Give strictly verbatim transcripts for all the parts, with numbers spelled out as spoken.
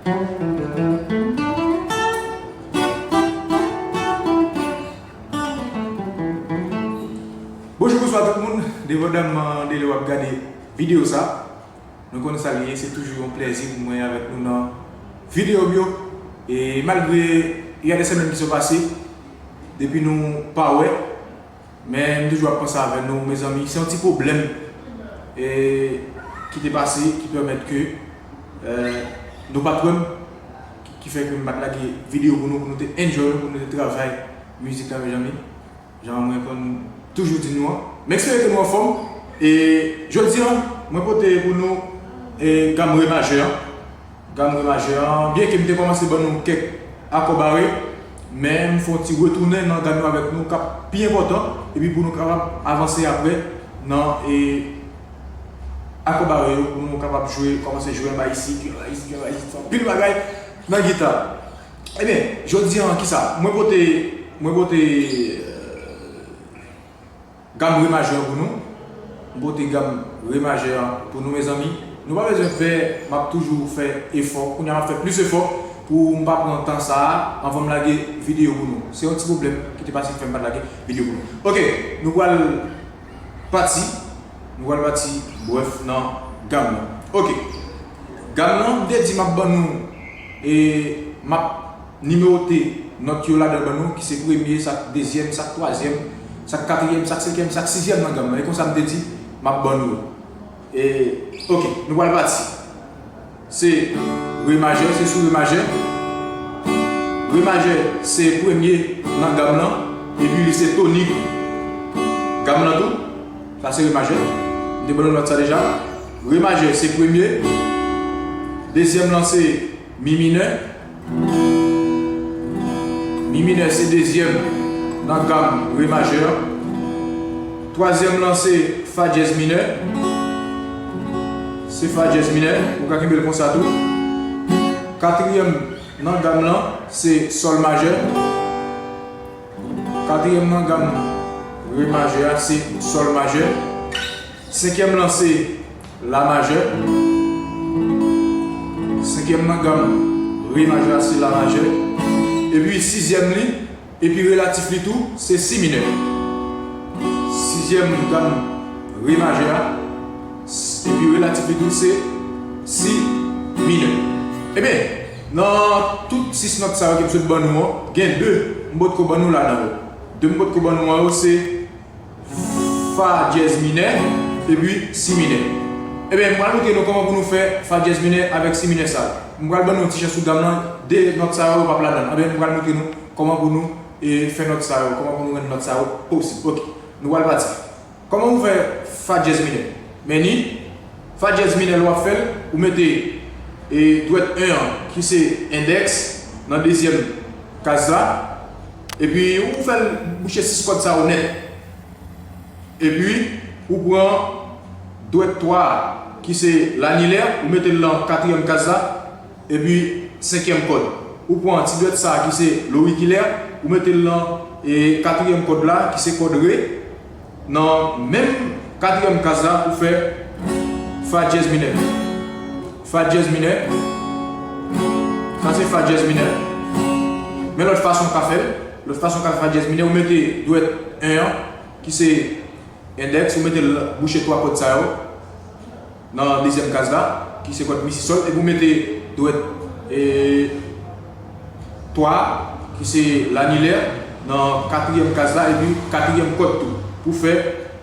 Bonjou, bonswa tout moun. Depandaman de lè w ap gade videyo sa, nou konn sa l ye, se toujou yon plèzi pou mwen avèk nou nan videyo m yo. E malgre y a de semèn ki son pase depi nou pa wè, men m toujou ap panse avè nou, mezanmi. Se yon ti pwoblèm, e, ki te pase, ki pèmèt ke, e, nou pa t wè m, ki, ki fè ke m pa t lage videyo pou nou, pou nou te enjoy, pou nou te travay mizik la, mezanmi. Jan mwen konn toujou di nou an. M espere ke nou anfòm. E jodi an, mwen pote pou nou, e, gam re majè an. Gam re majè an, byenke m te kòmanse ban nou kèk akò bare, men m fè yon ti retounen nan gam yo avèk nou k ap pi enpòtan, epi pou nou kapab avanse apre nan, e, akò bare yo, pou nou kapab jwe, kòmanse jwe anba isi, anba isi, anba isi, fè anpil bagay nan gita. Ebyen, jodi an, kisa? Mwen pote, mwen pote, e, gam re majè an pou nou. M pote gam re majè an pou nou, mezanmi. Nou pa bezwen pè, m ap toujou fè efò. Kounye a m ap fè plis efò pou m pa pran tan sa a anvan m lage videyo pou nou. Se yon ti pwoblèm ki te pase ki fè m pa t lage videyo pou nou. Oke, nou pral pati. Nou pral pati, brèf, nan gam nan. Oke. Gam nan, m te di m ap ban nou, e, m ap nimewote nòt yo ladan ban nou, ki se premye, sa k dezyèm, sa k twazyèm, sa k katriyèm, sa k senkyèm, sa k sizyèm nan gam nan. E konsa m te di, m ap ban nou yo. E, oke, nou pral pati. Se re majè, se sou re majè. Re majè, se premye nan gam nan, epi li se tonik gam nan tou. Sa se re majè. M te ban nou nòt sa deja. Re majè, se premye. Dezyèm lan, se mi minè. Mi minè se dezyèm nan gam re majè an. Twazyèm lan se fa dyèz minè. Se fa dyèz minè. Ou ka kenbe l konsa tou. Katriyèm nan gam lan se sòl majè. Katriyèm nan gam re majè a se sòl majè. Senkyèm lan se la majè. Senkyèm nan gam re majè a se la majè. Epi sizyèm li, epi relatif li tou, se si minè. Sizyèm gam re majè a, s-, epi relatif li tou, se si minè. Ebyen, nan tout sis nòt sa yo ke m sot ban nou an, gen de m potko ban nou ladan yo. De m potko ban nou an yo, se fa dyèz minè, epi si minè. Ebyen, m pral montre nou kòman pou nou fè fa dyèz minè avèk si minè sa. M pral ban nou yon ti jan sou gam nan, de nòt sa yo p ap ladan. Ebyen, m pral montre nou kòman pou nou, e, fè nòt sa yo, kòman pou nou rann nòt sa yo posib. Oke, nou pral pati. Kòman pou fè fa dyèz minè? Men ni, fa dyèz minè lè w ap fè l, ou mete, e, dwèt en an, ki se endèks, nan dezyèm kaz la, epi ou fè l bouche sis kòd sa yo nèt. Epi, ou pran dwèt twa a, ki se lanilè, ou mete l nan katriyèm kaz la, epi senkyèm kòd. Ou pran ti dwèt sa a ki se lorikilè, ou mete l nan, e, katriyèm kòd la, ki se kòd re, nan menm katriyèm kaz la pou fè fa dyèz minè. Fa dyèz minè. Sa se fa dyèz minè. Men lòt fason w ka fè l. Lòt fason w ka fè fa dyèz minè, ou mete dwèt en an, ki se endèks, ou mete l bouche twa kòd sa yo nan dezyèm kaz la, ki se kòd mi si sòl, epi ou mete dwèt, e, twa, ki se lanilè, nan katriyèm kaz la, epi katriyèm kòd tou, pou fè,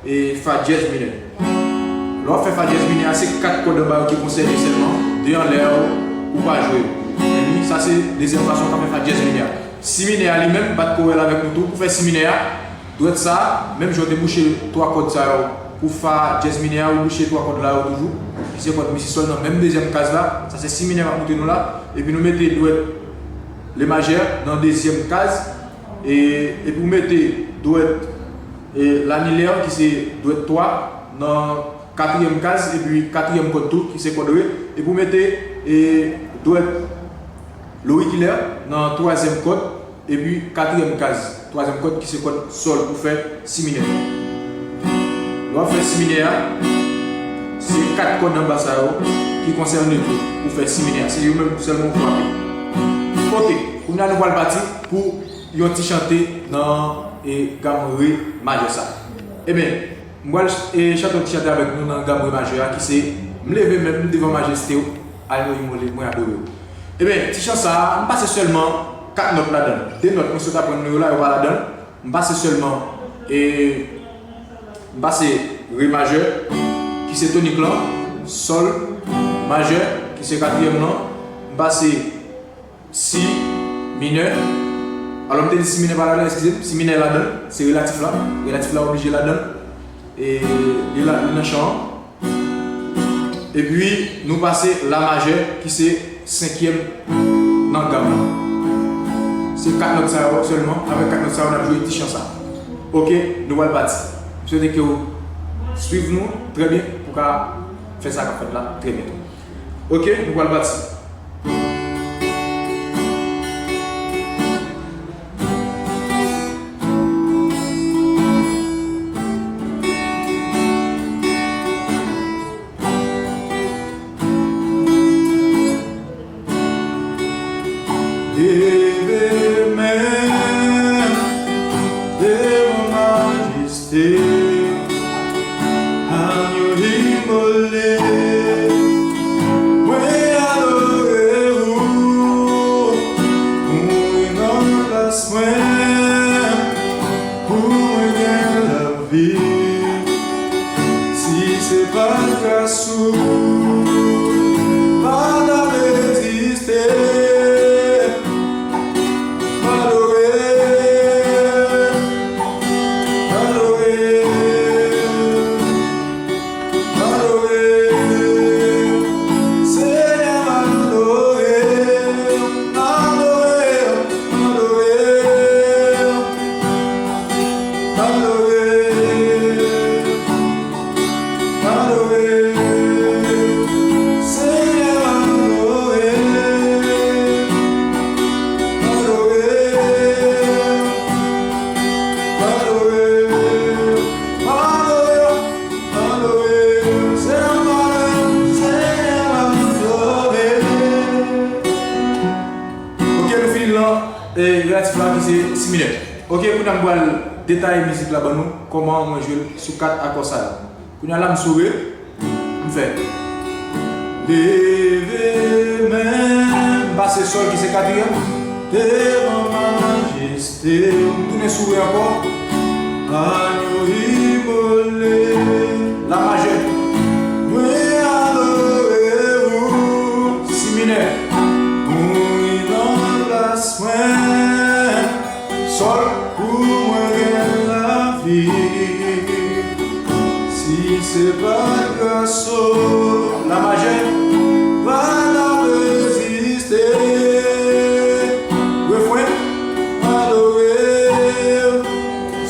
e, fa dyèz minè. Lè w ap fè fa dyèz minè a, se kat kòd anba yo ki konsène sèlman, de anlè yo, ou pa jwe yo. Epi, sa se dezyèm fason w ka fè fa dyèz minè a. Si minè a li menm, bat kowèl avèk nou tou, pou fè si minè a, dwèt sa a, menm jan w te bouche twa kòd sa yo pou fa dyèz minè a, ou bouche twa kòd la yo toujou, ki se kòd mi si sòl nan menm dezyèm kaz la, sa se si minè m ap montre nou la, epi nou mete dwèt le majè nan dezyèm kaz, e, epi ou mete dwèt, e, lanilè, ki se dwèt twa, nan katriyèm kaz, epi katriyèm kòd tou, ki se kòd re, epi ou mete, e, dwèt lorikilè nan twazyèm kòd, epi katriyèm kaz, twazyèm kòd ki se kòd sòl pou fè si minè. Lè w ap fè si minè a, se kat kòd anba sa yo, ki konsène tou pou fè si minè a. Se yo menm sèlman ou frape. Ok, kounye a nou pral pati pou yon ti chante nan e, gam re majè sa. Ebyen, m pral e, chante yon ti chante avèk nou nan gam re majè a ki se, M leve men m devan majeste w, al nou imole, mwen adore w. Ebyen, ti chan sa a, m pase sèlman kat nòt ladan l. De nòt mwen sot aprann nou yo la, yo pa ladan l. M pase sèlman, e, m pase re majè, ki se tonik lan, sòl majè, ki se katriyèm lan, m pase si minè. Alò, m te di si minè pa ladan, eskize m, si minè ladan, se relatif la. Relatif la oblije ladan. E li la, li nan chan an. Epi, nou pase la majè, ki se senkyèm nan gam lan. Se kat nòt sa yo sèlman, avèk kat nòt sa yo, n ap jwe ti chan sa. Ok, nou pral pati. M swete ke w swiv nou trè byen pou ka fè sa k ap fèt la trè byen tou. Ok, nou pral pati. Leve men devan majeste, anyo imole, mwen adore ou, mouri nan plas mwen, pou mwen gen lavi. Si se pa t gras ou, pa t ap egziste. M adore, m adore, m adore, Senyè, m adore, m adore, m adore, m adore, m adore, Senyè, m adore, m adore, m adore, m adore. Adore, Senyè, m adore, Senyè, m adore. Ok, nou fini lan, e, relatif la ki se si minè. Ok, kounye a m pral detaye mizik la ban nou, kòman mwen jwe l sou kat akò sa yo. Kounye a la m sou re, m fè. Leve men, m pase sòl ki se katriyèm. Devan majeste, m tounen sou re ankò. Anyo imole. La majè. Mwen adore ou. Si minè. Mouri nan plas mwen. Sòl. Pou mwen gen lavi. Si se pa t gras ou, la majè pa t ap egziste. Refren, m adore w,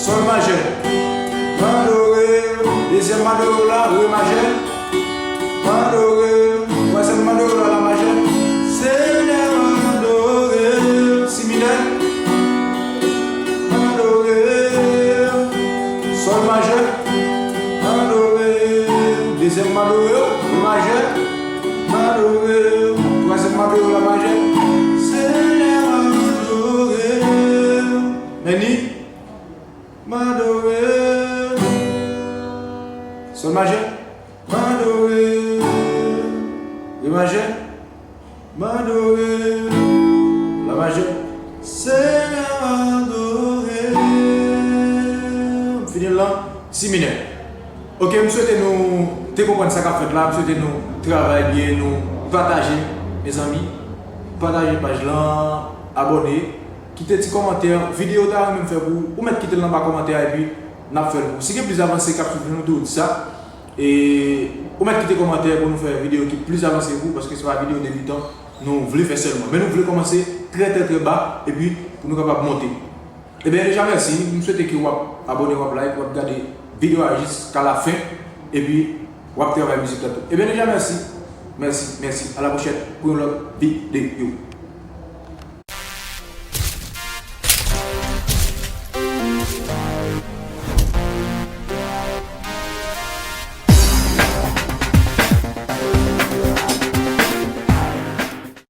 sòl majè, m adore w, dezyèm m adore w la, re majè, m adore w, twazyèm m adore w la, la majè, Senyè, m adore w, si minè, m adore w, sòl majè, m adore w. Dezyèm m adore w, re majè, m adore w. Twazyèm m adore w, la majè. Senyè, m adore w. Men ni, m adore w. Sòl majè, m adore w. Re majè, m adore w. La majè. Senyè, m adore w. M fini l lan si minè. Ok, m swete nou te konprann sa k ap fèt la. M swete nou travay byen, nou pataje, mezanmi. Pataje paj lan, abòne, kite ti kòmantè. Videyo w ta renmen m fè pou ou, ou mèt kite l anba kòmantè a, epi n ap fè l pou ou. Si gen plis avanse k ap swiv nou, nou toujou di sa. E ou mèt kite kòmantè pou nou fè videyo ki plis avanse pou ou, paske se pa videyo debitan nou vle fè sèlman. Men nou vle kòmanse trè, trè, trè ba, epi pou nou kapab monte. Ebyen, deja mèsi. M swete ke w ap abòne, w ap like, w ap gade videyo a jiska lafen, epi w ap travay mizik la tou. Ebyen, deja mèsi. Mèsi, mèsi. A la pwochèn pou yon lòt videyo.